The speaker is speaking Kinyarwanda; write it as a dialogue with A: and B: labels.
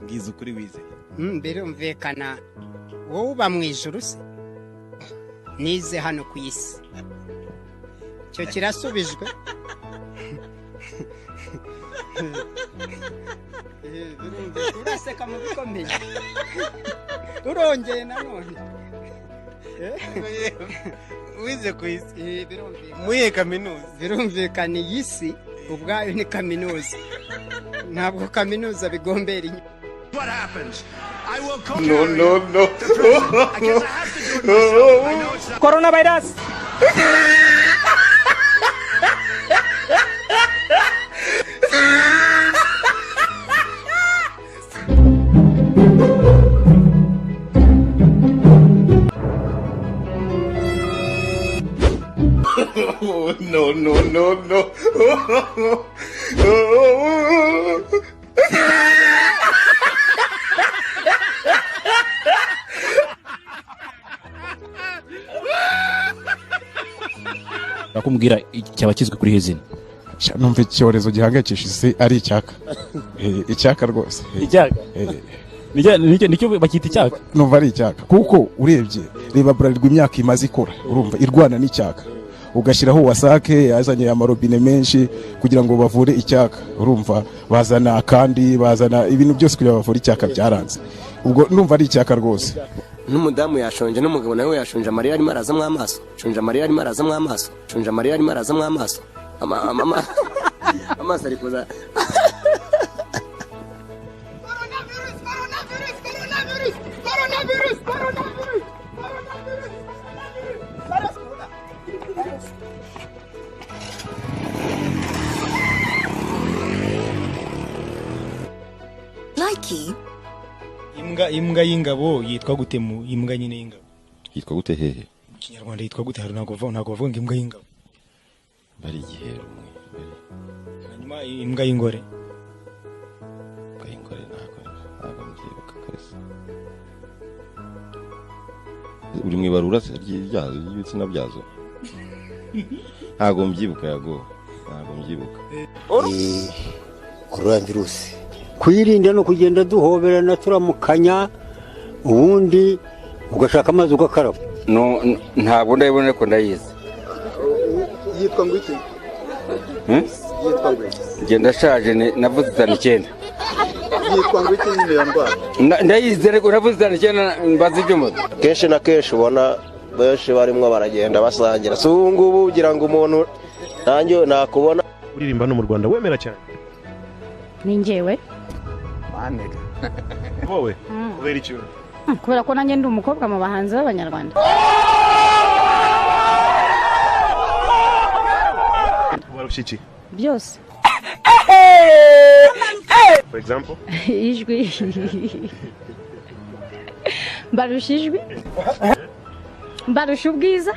A: Mbwiza ukuri, wize?
B: Birumvikana, wowe uba mu ijuru se? Nize hano ku isi. Icyo kirasubijwe. Birumvikana, uraseka mu bikomeye, urongeye nanone.
A: Wize ku isi?
B: Birumvikana.
A: Muyihe kaminuza?
B: Birumvikana, iyi si ubwayo ni kaminuza, ntabwo kaminuza bigombera inyuma.
A: No, no, no.
C: Coronavirus.
A: No, no, no, no.
D: Bakumbwira cyaba kizwi kuri izina?
E: Numva icyorezo gihangayikishije isi ari icyaka. Icyaka rwose.
D: Icyaka? Nicyo bakita icyaka?
E: Numva ari icyaka, kuko urebye, reba Bralirwa imyaka imaze ikora, urumva irwana n'icyaka, ugashyiraho WASAC yazanye amarobine menshi kugira ngo bavure icyaka, urumva bazana akandi, bazana ibintu byose kugira ngo bavure icyaka, byaranze. Ubwo numva ari icyaka rwose.
F: N'umudamu yashonje, n'umugabo nawe yashonje, amarira arimo arazamo amaso, shonje, amarira arimo arazamo amaso, shonje, amarira arimo arazamo amaso. Amaso ari kuza.
B: Coronavirus, coronavirus, coronavirus.
G: Likey.
H: Imbwa y'ingabo yitwa gute? Mu imbwa nyine y'ingabo.
I: Yitwa gute hehe?
H: Mu Kinyarwanda yitwa gute? Hari ntabwo bavuga ngo imbwa y'ingabo.
I: Bari igihero mwe bari.
H: Hanyuma imbwa y'ingore?
I: Imbwa y'ingore ntabwo mbyibuka kabisa. Uri mu ibarura se ryazo, ry'ibitsina byazo? Ntabwo mbyibuka, yago, ntabwo mbyibuka.
J: Korona virusi, kuyirinda no kugenda duhoberana, turamukanya, ubundi ugashaka amazi ugakaraba.
K: No, ntabwo ndayibona, ariko ndayizi.
L: Yitwa ngo iki? Yitwa ngo iki?
K: Njye ndashaje, navuze 59.
L: Yitwa ngo iki nyine iyo ndwara?
K: Ndayizi, ariko navuze 59, mbaza ibyuma.
M: Kenshi na kenshi ubona benshi barimo baragenda basangira, si ubu ngubu ugira ngo umuntu nanjye nakubona.
N: Uririmba no mu Rwanda wemera cyane?
O: Ni njyewe.
N: Wowe kubera iki?
O: Kubera ko nanjye ndi umukobwa mu bahanzi b'Abanyarwanda.
N: Ubarusha iki?
O: Byose.
N: For example?
O: Ijwi, mbarusha ijwi, mbarusha ubwiza.